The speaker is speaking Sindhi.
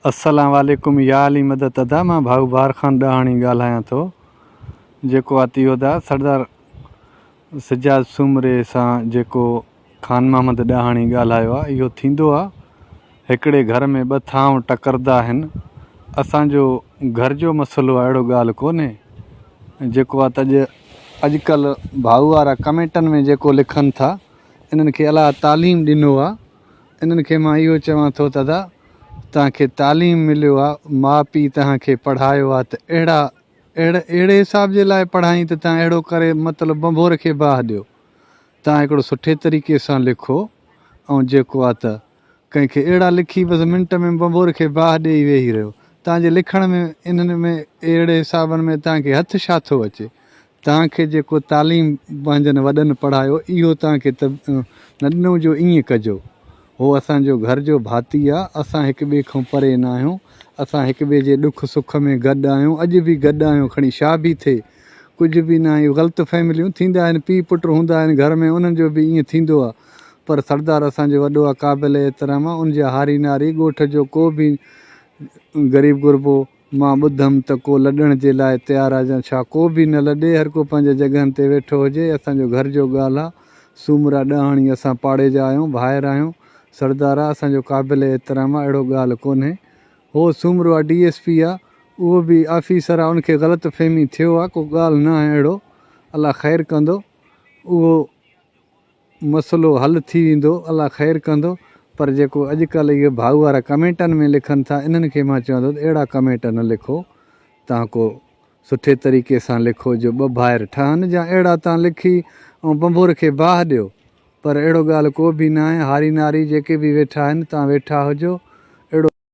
السلام عليڪم يا علي مدد ادا مان ڀائو بھار خان ڏاھاڻي ڳالھايان ٿو جيڪو آتي ادا سردار سجاد سومري سان جيڪو خان محمد ڏاھاڻي ڳالھايو آ اھو ٿيندو آ ھڪڙي گھر ۾ ٻه ٿانو ٽڪردا آھن اسان جو گھر جو مسئلو آ اھڙو ڳالھ ڪونھي جيڪو آ ته اڄ اڄڪلھ ڀائو وارا ڪمينٽن ۾ جيڪو لکن ٿا انھن کي الله تعليم ڏنو آ انهن کي مان اهو چوان ٿو ته ادا توهان کي تعليم مليو آ ماء پيء توهان کي پڙهايو آ ته اهڙا اهڙي حساب جي لاء پڙهائين ته توهان اهڙو ڪري مطلب ڀنڀور کي باهه ڏيو توهان هڪڙو سٺي طريقي سان لکو ۽ جيڪو آ ته ڪنهن کي اهڙا لکي بس منٽ ۾ ڀنڀور کي باهه ڏيئي ويهي رهيو توهان جي لکڻ ۾ انهن ۾ اهڙي حسابن ۾ توهان کي هٿ ڇا ٿو اچي توهان کي جيڪو تعليم پنهنجن وڏن پڙهايو اهو توهان کي ته نه ڏنو جو ائين ڪجو. هو اسان جو گهر جو ڀاتي آ، اسان هڪ ٻئي کان پري ناهيون، اسان هڪ ٻئي جي ڏک سک ۾ گڏ آهيون، اڄ به گڏ آهيون کڻي ڇا به ٿئي ڪجهه به ناهي، غلط فهمليون ٿيندا آهن، پيء پٽ هوندا آهن گهر ۾ انهن جو به ائين ٿيندو آ پر سردار اسان جو وڏو آ قابل احترام آ، ان جا هاري ناري ڳوٺ جو ڪو به غريب غربو مان ٻڌم ته ڪو لڏڻ جي لاء تيار آ جا ڇا ڪو به نه لڏي هر ڪو پنهنجي جڳهن تي ويٺو هجي اسان جو گهر جو ڳالهه آ سومرا ڏاهاڻي اسان پاڙي جا آهيون ڀائر آهيون سردار آ اسان جو قابل احترام آ اهڙو ڳالهه ڪونهي هو سومرو آ ڊي ايس پي آ اهو به آفيسر آ ان کي غلط فهمي ٿيو آ ڪو ڳالهه نه آهي اهڙو الله خير ڪندو اهو مسئلو حل ٿي ويندو الله خير ڪندو پر جيڪو اڄ ڪلهه اهي ڀائو وارا ڪمينٽن ۾ لکن ٿا انهن کي مان چوان ٿو ته اهڙا ڪمينٽ نه لکو توهان ڪو سٺي طريقي سان لکو جو ٻه ڀائر ٺهن جا اهڙا توهان لکي ۽ ڀنڀور کي باهه ڏيو پر اهڙو ڳالهه ڪو به ناهي هاري ناري جيڪي به ويٺا آهن توهان ويٺا هجو.